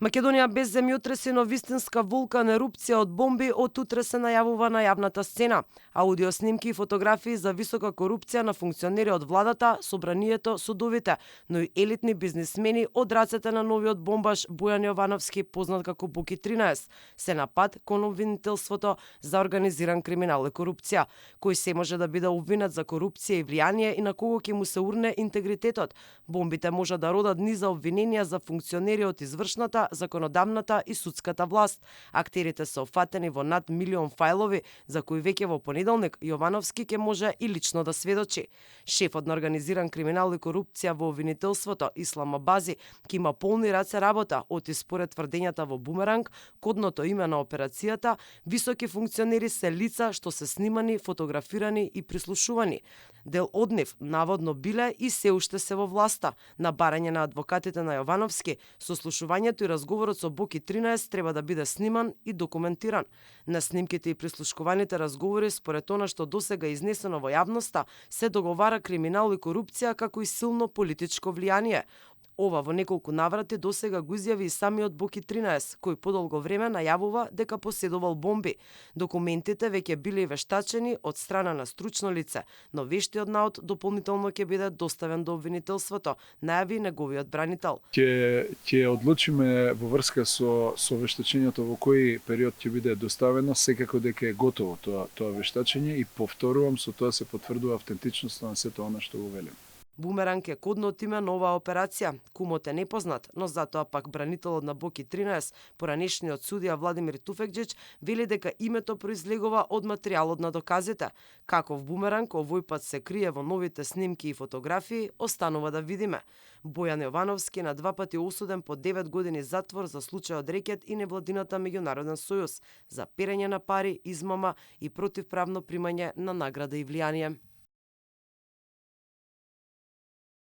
Македонија без земјотреси, но вистинска вулкан ерупција од бомби од утре се најавува на јавната сцена. Аудио снимки и фотографии за висока корупција на функционери од владата, собранието, судовите, но и елитни бизнисмени од рацете на новиот бомбаш Бојан Јовановски, познат како Боки 13, се на пат кон обвинителството за организиран криминал и корупција. Кој се може да биде обвинет за корупција и влијание и на кого ќе му се урне интегритетот? Бомбите може да родат низа обвиненија за функционери од извршната, законодавната и судската власт. Актерите се офатени во над милион фајлови, за кои веќе во понеделник Јовановски ќе може и лично да сведочи. Шефот на организиран криминал и корупција во обвинителството Ислам Абази ќе има полни раце работа, оти според тврдењата во Бумеранг, кодното име на операцијата, високи функционери се лица што се снимани, фотографирани и прислушувани. Дел од нив наводно биле и се уште се во власта. На барање на адвокатите на Јовановски, сослушувањето и разговорот со Боки 13 треба да биде сниман и документиран. На снимките и прислушкуваните разговори, според она што досега изнесено во јавноста, се договара криминал и корупција како и силно политичко влијание. Ова во неколку наврати досега го изјави и самиот Боки 13, кој подолго време најавува дека поседувал бомби. Документите веќе биле вештачени од страна на стручно лице, но вештиот наод дополнително ќе биде доставен до обвинителството, најави неговиот бранител. Ќе одлучиме во врска со вештачењето во кој период ќе биде доставено, секако дека е готово тоа вештачење и повторувам, со тоа се потврдува автентичноста на сето она што го велим. Бумеранг е кодното име на оваа операција. Кумот е непознат, но затоа пак бранителот на Боки 13, поранешниот судија Владимир Туфекџич, вели дека името произлегува од материјалот на доказите. Каков Бумеранг овој пат се крие во новите снимки и фотографии, останува да видиме. Бојан Јовановски на 2 пати осуден по 9 години затвор за случајот рекет и невладината меѓународен сојуз за перење на пари, измама и противправно примање на награда и влијание.